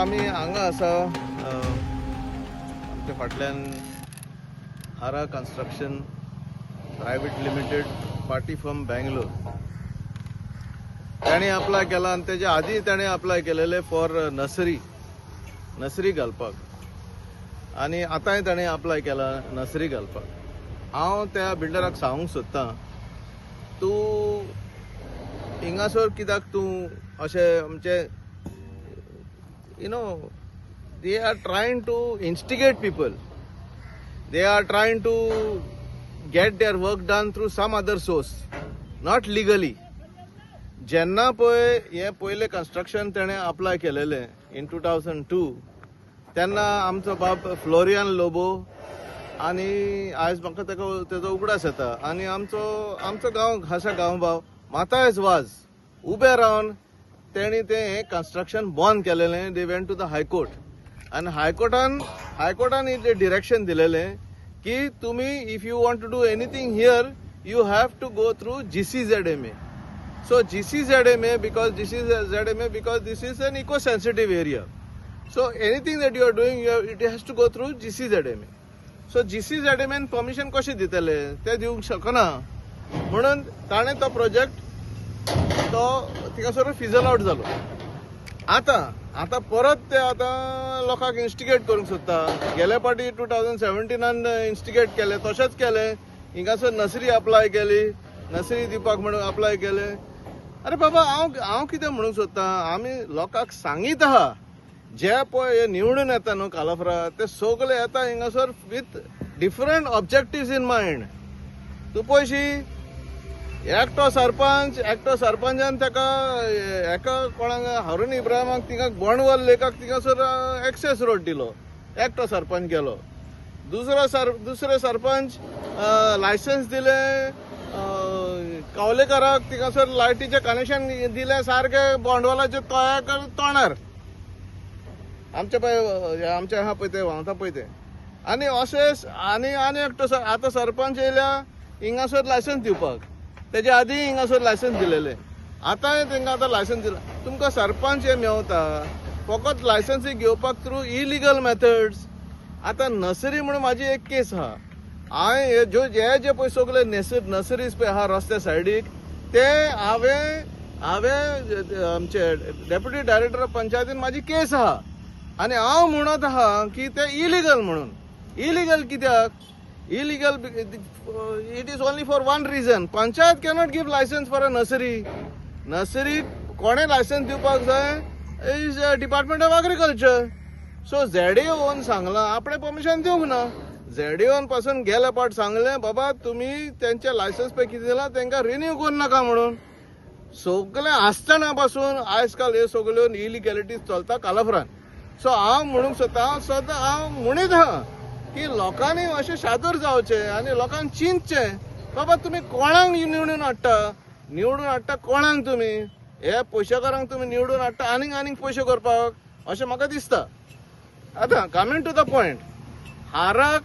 आमी हांगा आसा, आमच्या फाटल्यान हारा construction private limited, party from Bangalore. ताणें अप्लाय केला आनी तेच्या आदी ताणें अप्लाय केलेले फॉर नर्सरी, नर्सरी घालपाक. आनी आतांय ताणें अप्लाय केला नर्सरी घालपाक. हांव त्या बिल्डराक सांगूंक सोदतां, तूं हिंगासर कित्याक तूं अशें आमचे, they are trying to instigate people, they are trying to get their work done through some other source, not legally. जेन्ना पळय हें पयलें कन्स्ट्रक्शन तेणें अप्लाय केलेलें इन 2002, तेन्ना आमचो बाब फ्लोरियन लोबो, आनी आयज म्हाका ताका तेजो उगडास येता, आनी आमचो गांव खासा गांव भाव मातायस वाज उबे रावन तेणी तें हें कन्स्ट्रक्शन बंद केलेलें. They went to the High Court आनी हायकोर्टान डिरेक्शन दिलेलें की तुमी if you want to do anything here, you have to go through GCZMA. So GCZMA, because GCZMA, because this is an eco sensitive area, so anything that you are doing, it has to go through GCZMA. So जीसीझेडएमएन permission कशें दितले? ते दिवंक शकना म्हणून ताणें तो project तो थिंगासर fizzle out जालो. आतां आतां परत ते आतां लोकांक इन्स्टिगेट करूंक सोदता. गेले फावटी 2017 इन्स्टिगेट केलें, तशेंच केलें. हिंगासर नर्सरी अप्लाय केली, नर्सरी दिवपाक म्हणून अप्लाय केलें. अरे बाबा, हांव कितें म्हणूंक सोदतां, आमी लोकांक सांगीत आहा, जे पळय हे निवडून येता न्हू कालाफरा, ते सगळे येता हिंगासर with different objective in mind. तूं पळयशी, एकटो सरपंच, एकटो सरपंचान ताका एका कोणाक हारून इब्राहिमाक थिंगा बोंडवल लेकाक थिंगासर एक्सेस रोड दिलो. एकटो सरपंच गेलो. दुसरो सरपंच लायसन्स दिलें कावलेकाराक, थिंगासर लायटीचें कनेक्शन दिलें सारकें बोंडवालाच्या तोयाक तोंडार. आमच्या पळय, आमच्या आहा पळय ते व्हांवता पळय ते. आनी अशें आनी एकटो आतां सरपंच येयल्या हिंगासर लायसन्स दिवपाक. तेच्या आदी हिंगासर लायसन्स दिलेलें, आतांय तांकां आतां लायसन्स दिलां. तुमकां सरपंच हे मेवता फकत लायसन्स घेवपाक थ्रू इलिगल मेथड्स. आतां नर्सरी म्हणून म्हाजी एक केस आहा. हांवें हे ज्यो हे जे पळय सगळे नर्सरीज पळय आहा रस्त्या सायडीक, ते हांवें आमचे डेप्युटी डायरेक्टर ऑफ पंचायतीन म्हाजी केस आहा आनी हांव म्हणत आहा की ते इलिगल म्हणून. इलिगल कित्याक? Illegal, it is only for one reason, panchayat cannot give licence for a nursery. Nursery कोणें लायसन्स दिवपाक जाय is department of agriculture. So झेडीओन सांगलां आपणें परमिशन दिवंक ना. झेडीओन पासून गेले पाट सांगलें, बाबा तुमी तेंचें लायसन्स पळय कितें दिलां तेंकां रिन्यू करूं नाका म्हणून. सगळें आसतना पासून आयज काल हे सगळ्यो इलिगॅलिटीज चलता कालाफरान. सो हांव म्हणूंक सोदता, हांव सदां हांव म्हणीत आहा की लोकांनी अशें शादूर जावचें आनी लोकांक चिंतचें, बाबा तुमी कोणाक निवडून हाडटा, निवडून हाडटा कोणाक तुमी, हे पयशेकारांक तुमी निवडून हाडटा आनीक आनीक पयशे करपाक, अशें म्हाका दिसता. आतां coming to the point, Hara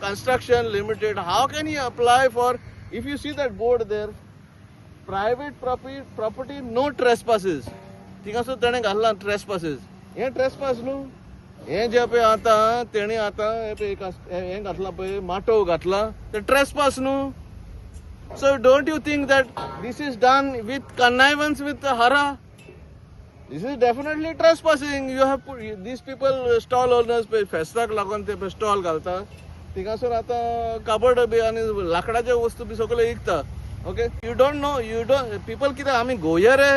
construction limited, how can you apply for, if you see that board there, private property, no trespasses. थिंगासर तेणें घातलां ट्रेसपासीस. हें ट्रेसपास न्हू. हें जें पळय आतां तेणें आतां हें पळय हें घातलां पळय, माटोव घातला, तें ट्रेसपास न्हू. So don't you think that this is done with connivance with Hara? This is definitely trespassing. You have these people, stall owners पळय, फेस्ताक लागून ते स्टॉल घालता थिंगासर, आतां काबड बी आनी लांकडाच्यो वस्तू बी सगळ्यो विकता. Okay, you don't know, you don't people कितें आमी गोयर रे?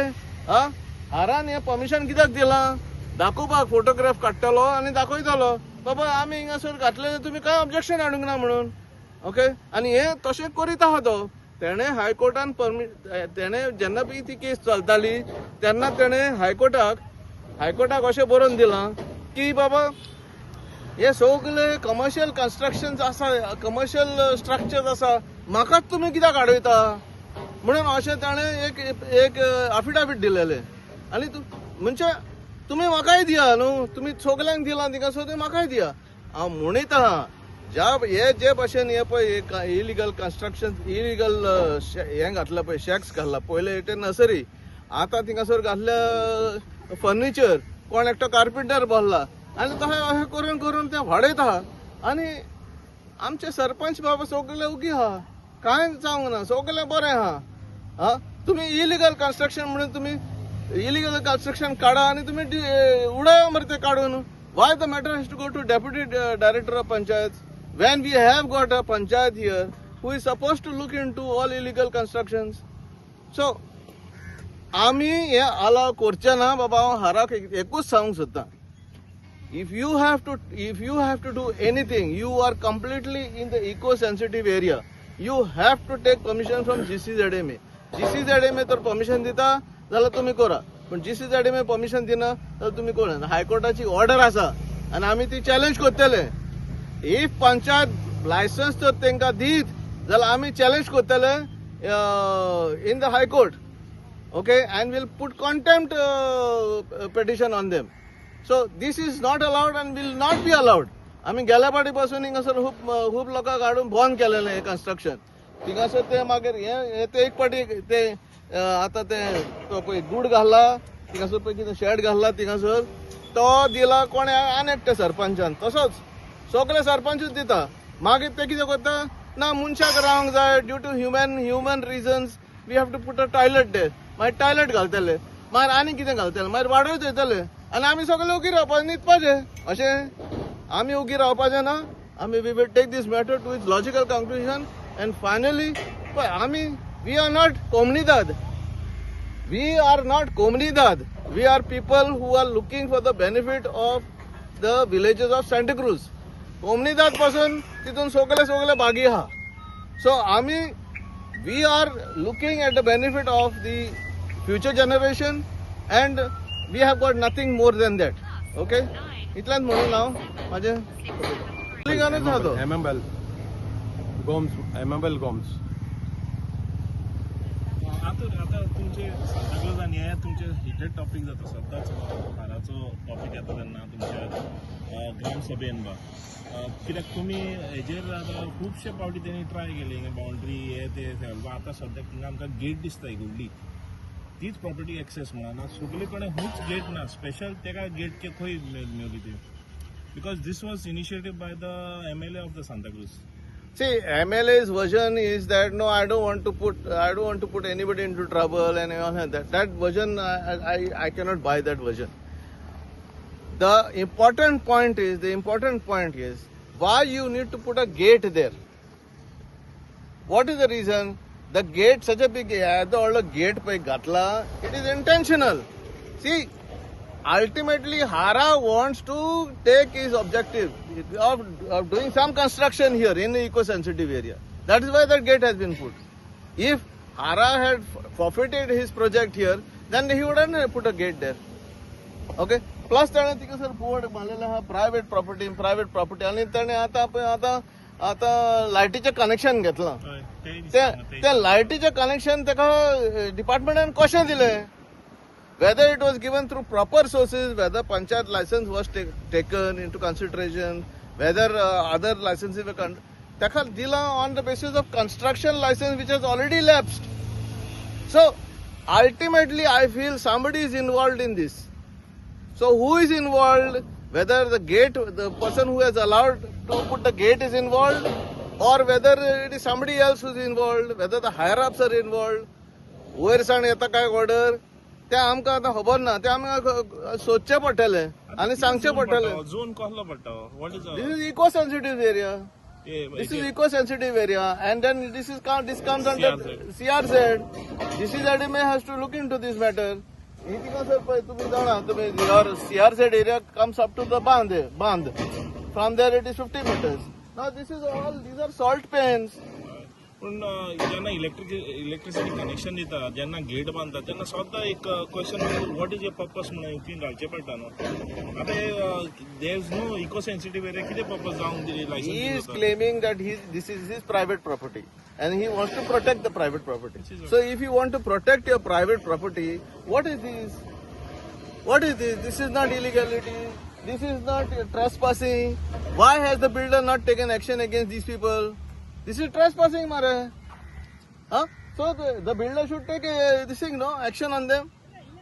आ हारान हें परमिशन कित्याक दिलां? दाखोवपाक फोटोग्राफ काडटलो आनी दाखयतलो, बाबा आमी हिंगासर घातले, तुमी कांय ऑब्जेक्शन हाडूंक ना म्हणून. ओके, आनी हें तशें करीत आहा तो. तेणें हायकोर्टान तेणें जेन्ना बी ती केस चलताली तेन्ना तेणें हायकोर्टाक अशें बरोवन दिलां की बाबा हे सगळे कमर्शियल कन्स्ट्रक्शन आसा, कमर्शियल स्ट्रक्चर्स आसा, म्हाकाच तुमी कित्याक आडयता म्हणून अशें ताणें एक अफिडावीट दिलेलें. आनी तूं म्हणजे तुमी म्हाकाय दिया न्हू, तुमी सगल्यांक दिलां तिका, सो तुमी म्हाकाय दिया. हांव म्हणीत आहा, ज्या हे जे भशेन हे पळय इलिगल कन्स्ट्रक्शन, इलिगल हें घातलां पळय, शॅक्स घातला पयलें ते नर्सरी, आतां थिंगासर घातल्या फर्निचर. कोण एकटो कार्पेंटर बसला आनी तशें अशें करून करून ते वाडयता. आनी आमचे सरपंच बाबा सगळे उगी आहा, कांय जावंक ना, सगळें बरें आहा. हा, तुमी इलिगल कन्स्ट्रक्शन म्हणून तुमी इलिगल कन्स्ट्रक्शन काडा आनी तुमी उडया मरे ते काडून. Why the matter has to go to deputy director of panchayat when we have got a panchayat here who is supposed to look into all illegal constructions? So आमी हे अलाव करचे ना बाबा. हांव हाराक एकूच सांगूंक सोदतां, if you have to do anything, you are completely in the eco sensitive area, you have to take permission from GCZMA. GCZMA तर परमिशन दिता जाल्यार तुमी करा, पूण जीसीझेडएमए परमिशन दिना जाल्यार तुमी करा. हायकोर्टाची ऑर्डर आसा आनी आमी ती चॅलेंज करतले. If panchayat लायसन्स जर तांकां दीत जाल्यार आमी चॅलेंज करतले in the high court, okay, and will put contempt petition on them. So this is not allowed and will not be allowed. आमी गेल्या फाटी पासून हिंगासर खूब खूब लोकांक हाडून बंद केलेलें हें कन्स्ट्रक्शन थिंगासर. ते मागीर हे ते एक फाटी ते आतां ते तो पळय गूड घातला थिंगासर, पळय कितें शेड घातला थिंगासर, तो दिला कोणे आनी एकट्या सरपंचान. तसोच सगळे सरपंचूच दिता. मागीर ते कितें करता ना, मनशाक रावंक जाय, due to human reasons we have to put a toilet there. मागीर टॉयलेट घालतले, मागीर आनी कितें घालतले, मागीर वाडयत वयतले आनी आमी सगळे उगी रावपाचें, न्हिदपाचें. अशें आमी उगी रावपाचें ना. आमी we will take this matter to its logical conclusion and finally पळय, आमी we are not comunidade. We are not comunidade. We are people who are looking for the benefit of the villages of Santa Cruz. कोमनीदाद पासून तितून सगळे सगळे बागी आहा. So आमी we are looking at the benefit of the future generation and we have got nothing more than that, okay? इतल्यान म्हणून हांव म्हाजें गानूच आहा तो. M M L Gomes, M M L Gomes. आतां आतां तुमचे सांताक्रूजान हे तुमचे हिटेड टॉपीक जाता सदांच. हाराचो टॉपीक येता तेन्ना तुमच्या ग्रामसभेन बा कित्याक तुमी हेजेर आतां खुबशे फावटी तेणी ट्राय केली बाउंड्री हे ते आतां सद्याक थिंगा आमकां गेट दिसता एक व्हडली, तीच प्रॉपर्टी एक्सेस म्हणा ना, सगळे कडेन खूच गेट ना, स्पेशल तेका गेट के खंय मेवली ती? Because this was initiative by the MLA of the Santacruz. See, MLA's version is that no, I don't want to put anybody into trouble and all that. That version, I cannot buy that version. The important point is why you need to put a gate there. What is the reason? The gate, such a big, the व्हडलो gate पळय घातला, it is intentional. See, ultimately Hara wants to take his objective of doing some construction here in the eco-sensitive area. That is why that gate has been put. If Hara had forfeited his project here, then he wouldn't put a gate there. Okay. Plus ताणें थिंगासर board मारलेलो आहा, private property, private property. आनी ताणें आतां पळय आतां आतां लायटीचें connection घेतलां. ते ते लायटीचें कनेक्शन ताका डिपार्टमेंटान कशें दिलें? Whether it was given through proper sources, whether panchayat license was taken into consideration, whether other licenses were ताका दिला on the basis of construction license which has already lapsed. So ultimately I feel somebody is involved in this. So who is involved? Whether the gate, the person who has allowed to put the gate is involved, or whether it is somebody else who is involved, whether the higher ups are involved. वयर सावन येता काय order ते आमकां आतां खबर ना. ते आमकां सोदचें पडटलें आनी सांगचें पडटलें. झोन कसलो पडटा? What is This is eco sensitive area. This is eco sensitive area and then this comes under CRZ. GCZMA has to look into this matter. ही थिंगासर पळय, तुमी जाणा, तुमी your CRZ area comes up to the बांद बांद. From there it is 50 meters. Now this is all, these are salt pans. पूण जेन्ना electricity connection दिता, जेन्ना गेट बांदता, तेन्ना सद्दां एक question, what is your purpose म्हणून ती घालचें पडटा न्हू. आतां there is no eco sensitive area, कितें पर्पज जावंक He is licence? Claiming that this is his private property and he wants to protect the private property. So if you want to protect your private property, what is this? What is this? This is not illegality. This is not trespassing. Why has the builder not taken action against these people? This is trespassing, mare. Huh? So the builder should take this thing, no action on them.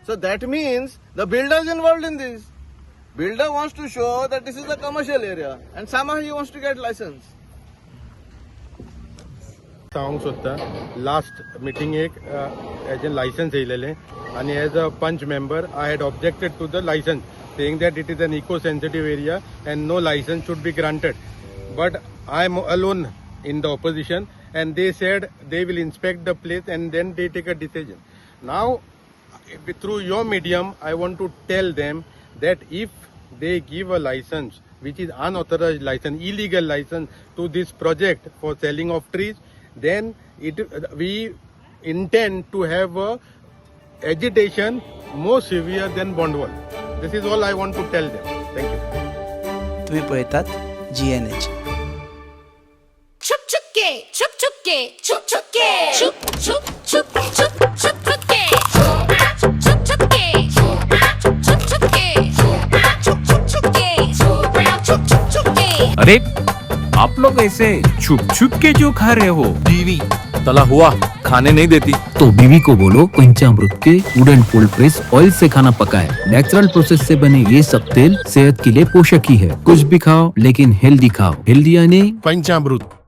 So that means the builder is involved in this. Builder wants to show that this is a commercial area and somehow he wants to get license. सांगूंक सोदता, last मिटिंगेक हेजें licence येयलेलें आनी as a panch member I had objected to the license, saying that it is an eco sensitive area and no license should be granted, but I am alone in the opposition and they said they will inspect the place and then they take a decision. Now, through your medium, I want to tell them that if they give a license, which is unauthorized license, illegal license to this project for selling of trees, then it we intend to have a agitation more severe than Bondwal. This is all I want to tell them. Thank you. तुम्ही पळयतात GNH. छुप छुप K, छुप छुप K, छुप छुप K, छुप छुप छुप छुप छुप छुप के, छुप छुप छुप के, छुप छुप छुप के, छुप छुप छुप के, छुप छुप छुप के। अरे, आप लोग ऐसे छुप छुप के जो खा रहे हो? बीवी तला हुआ खाने नहीं देती। तो बीवी को बोलो पंचामृत के वुडन कोल्ड प्रेस ऑयल से खाना पकाए। नेचुरल प्रोसेस से बने ये सब तेल सेहत के लिए पोषक ही है। कुछ भी खाओ, लेकिन हेल्दी खाओ। हेल्दी यानी पंचामृत।